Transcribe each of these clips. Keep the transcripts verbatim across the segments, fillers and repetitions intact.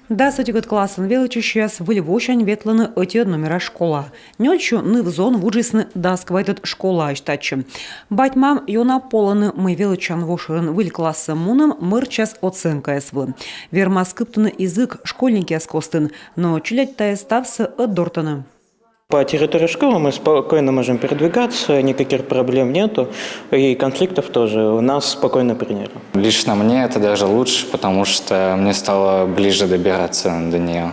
Дас ӧтикӧд классын велӧдчысьяс выль восянь ветлӧны ӧтиӧд номера школаӧ. Нёльсю ныв-зон вуджисны дас квайтӧд школаысь татчӧ. Бать-мам ёна полӧны, мый велӧдчан во шӧрын выль классӧ мунӧм мӧрчас оценкаяс вылӧ. Вермас кыптыны и зык школьникъяс костын, но челядь тайӧ ставсӧ ӧтдортӧны. По территории школы мы спокойно можем передвигаться, никаких проблем нету, и конфликтов тоже. У нас спокойно приняли. Лично мне это даже лучше, потому что мне стало ближе добираться до нее.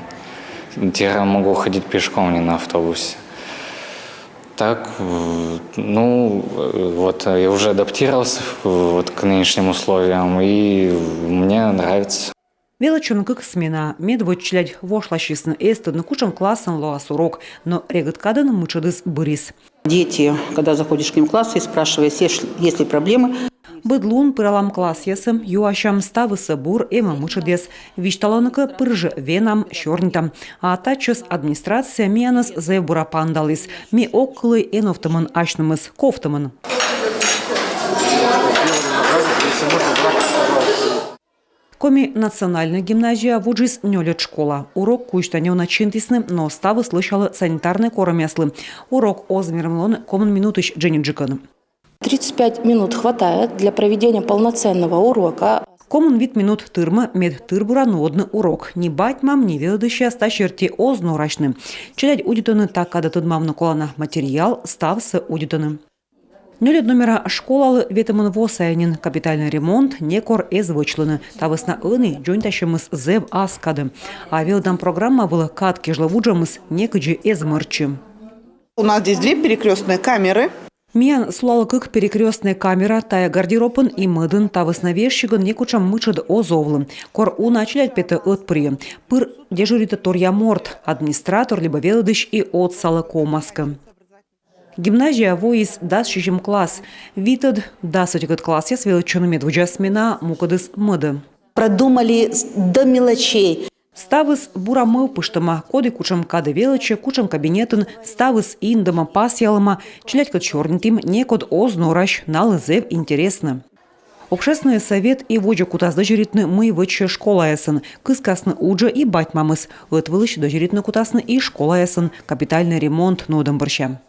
Теперь я могу ходить пешком, не на автобусе. Так, ну, вот я уже адаптировался вот к нынешним условиям, и мне нравится. Велӧдчӧны кык смена. Медводз челядь вошласисны, эз тӧдны, кутшӧм классын лоас урок, но регыд кадӧн мытшӧдыс бырис. Дети, когда заходишь к ним в класс и спрашиваешь, есть ли проблемы. Быд лун пыралам классъясӧ, юасям, ставыс-ӧ бур, эм-ӧ мытшӧдъяс. Висьталӧны кӧ, пыр жӧ венам, сёрнитам. А татчӧс администрация миянӧс зэв бура паныдаліс. Ми ог кылӧй эновтӧмӧн асьнымӧс, ковтӧмӧн. Коми национальнӧй гимназияӧ вуджис нёльӧд школа. Урок кузьтан ёна чинтісны, но ставыс лӧсялӧ санитарнӧй корӧмъяслы. Урок оз вермы лоны комын минутысь дженьыдджыкӧн. Тридцать пять минут хватает для проведения полноценного урока. Комын вит минут тырмӧ, мед тыр-бура нуӧдны урок. Ни бать-мам, ни велӧдысьяс та серти оз норасьны. Челядь удитӧны та кадӧ тӧдмавны колана материал, ставсӧ удитӧны. Нёльӧд номера школалы ветымын во сайӧ нин капитальнӧй ремонт некор эз вӧчлыны. Та вӧсна ӧні дзоньтасьӧмыс зэв ас кадӧ. А велӧдан программа вылӧ кад кежлӧ вуджӧмыс некыдзи эз мӧрччы. У нас здесь две перекрёстные камеры. Миян сулалӧ кык перекрёстнӧй камера, тайӧ гардеробын и мӧдын, та вӧсна вежсигӧн некутшӧм мытшӧд оз овлы. Кор уна челядь петӧ ӧтпырйӧ, пыр дежуритӧ торъя морт, администратор либӧ велӧдысь и отсалӧ ковмас кӧ. Гимназияӧ воис дас сизим класс. Витӧд, дас ӧтикӧд классъяс велӧдчӧны медводдза сменаӧ, мукӧдыс мӧдӧ. Продумали до мелочей. Ставыс бура мӧвпыштӧма: коді кутшӧм кадӧ велӧдчӧ, кутшӧм кабинетын, ставыс индӧма, пасъялӧма. Челядькӧд сёрнитім, некод оз норась, налы зэв интереснӧ. Общественнӧй совет и водзӧ кутас дӧзьӧритны, мый вӧчсьӧ школаясын. Кыскасны уджӧ и бать-мамыс. Ӧтвылысь дӧзьӧритны кутасны и школаясын капитальнӧй ремонт нуӧдӧм бӧрся.